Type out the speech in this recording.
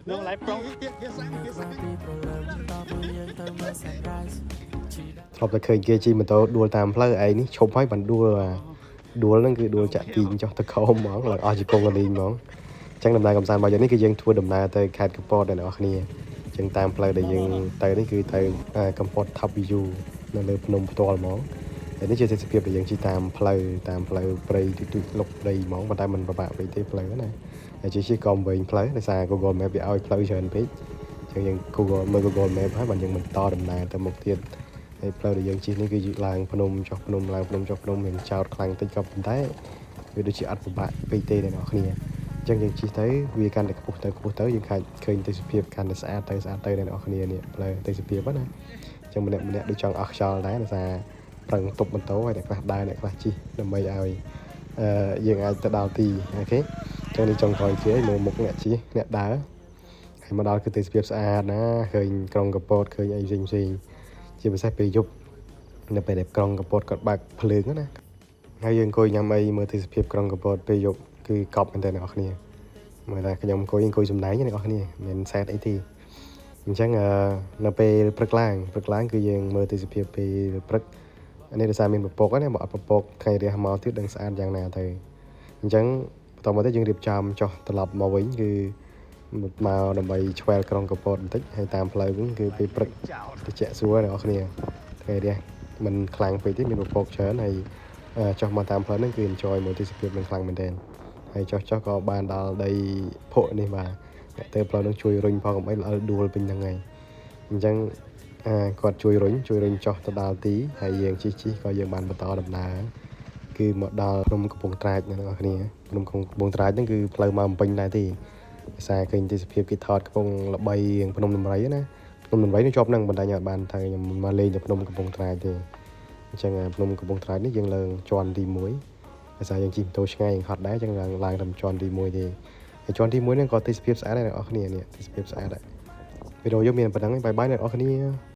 នឹងឡៃប្រុង ពីព្រលឹមតទៅយើងទៅមើល sunrise ជី ធ្លាប់តែឃើញគេជិះម៉ូតូដួលតាមផ្លូវឯងនេះឈប់ហើយបានដួលអាដួលហ្នឹងគឺដួលចាក់ទីងចុះទៅខោមហ្មងឡើងអស់ជង្គង់កលីងហ្មងអញ្ចឹងដំណើរកម្សាន្តរបស់យើងនេះគឺយើងធ្វើដំណើរទៅខេត្តកំពតអ្នកនរគ្នាអញ្ចឹងតាមផ្លូវដែលយើងទៅនេះគឺទៅកំពត Top View នៅលើភ្នំផ្ទាល់ហ្មងហើយនេះជាទេសភាពដែលយើងជិះតាមផ្លូវតាមផ្លូវព្រៃទុយៗលុកព្រៃហ្មងប៉ុន្តែมันពិបាកពេកទេផ្លូវណាហើយជិះៗក៏វែងផ្លូវដោយសារ Google Map វាឲ្យផ្លូវច្រើនពេកអញ្ចឹងយើង Google មើល Google Map ហើយបានយើងបន្តដំណើរទៅមុខទៀត ហើយផ្លូវដែលយើងជិះនេះគឺឡើងភ្នំចុះភ្នំឡើងភ្នំចុះភ្នំមានចោតខ្លាំងតិចក៏ប៉ុន្តែវាដូចជាអត់ពិបាកពេកទេអ្នកនរគ្នាអញ្ចឹងយើងជិះទៅវាកាន់តែខ្ពស់ទៅខ្ពស់ទៅយើងខាច់ឃើញទេសភាពកាន់តែស្អាតទៅស្អាតទៅអ្នកនរគ្នានេះផ្លូវទេសភាពហ្នឹងណាអញ្ចឹងម្នាក់ម្នាក់ដូចចង់អស់ខ្យល់ដែរដោយសារប្រឹងទប់ម៉ូតូហើយអ្នកខ្លះដើរអ្នកខ្លះជិះដើម្បីឲ្យអឺយើងអាចទៅដល់ទី OK អញ្ចឹងនេះចុងក្រោយគេមើលមុខអ្នកជិះអ្នកដើរហើយមកដល់គឺទេសភាពស្អាតណាឃើញក្រុងកំពតឃើញអីផ្សេងផ្សេងៗ ជាពិសេសពេលយប់នៅពេលដែលក្រុងកំពតគាត់បើកភ្លើងណាហើយយើងអង្គុយញ៉ាំអីមើលទេសភាពក្រុងកំពតពេលយប់គឺកប់មែនតើអ្នកនរគ្នាមើលតែខ្ញុំអង្គុយអង្គុយសំដែងអ្នកនរគ្នាមិនសែតអីទេអញ្ចឹងអឺនៅពេលព្រឹកឡើងព្រឹកឡើងគឺយើងមើលទេសភាពពេលព្រឹកអានេះដោយសារមានពពកណាបើអត់ពពកថ្ងៃរះមកទៀតដឹងស្អាតយ៉ាងណាទៅអញ្ចឹងបន្តមកទៀតយើងរៀបចំចុះត្រឡប់មកវិញគឺមកដើម្បីឆ្វែលក្រុងកំពតបន្តិចហើយតាមផ្លូវវិញគឺពេលព្រឹក តិចសួរអ្នកនរគ្នាថ្ងៃរះមិនខ្លាំងពេកទេមានពពកច្រើនហើយចុះមកតាមផ្លូវហ្នឹងគឺ enjoy មួយទេសភាពនឹងខ្លាំងមែនទែនហើយចុះចុះក៏បានដល់ដីភក់នេះបាទអ្នកទៅផ្លូវហ្នឹងជួយរុញផងកុំអីល្អិលដួលពេញហ្នឹងហើយអញ្ចឹងអាគាត់ជួយរុញជួយរុញចុះទៅដល់ទីហើយយើងជិះជិះក៏យើងបានបន្តដំណើរគឺមកដល់ភ្នំកំពង់ត្រាចអ្នកនរគ្នាភ្នំកំពង់ត្រាចហ្នឹងគឺផ្លូវមកបំពេញដែរទេភាសាឃើញទេសភាពគេថតកំពុងល្បីយ៉ាងភ្នំដំរីណា ភ្នំដំរីនេះជាប់នឹងបណ្ដាញអត់បានថាខ្ញុំមកលេងទៅភ្នំកំពង់ត្រាចទេអញ្ចឹងអាភ្នំកំពង់ត្រាចនេះយើងឡើងជាន់ទី1ដោយសារយើងជិះម៉ូតូឆ្ងាយយើងហត់ដែរអញ្ចឹងឡើងឡើងតាមជាន់ទី1ទេហើយជាន់ទី1ហ្នឹងក៏ទេសភាពស្អាតដែរអ្នកនរគ្នានេះទេសភាពស្អាតដែរវីដេអូយើងមានប៉ុណ្ណឹង bye bye អ្នកនរគ្នា។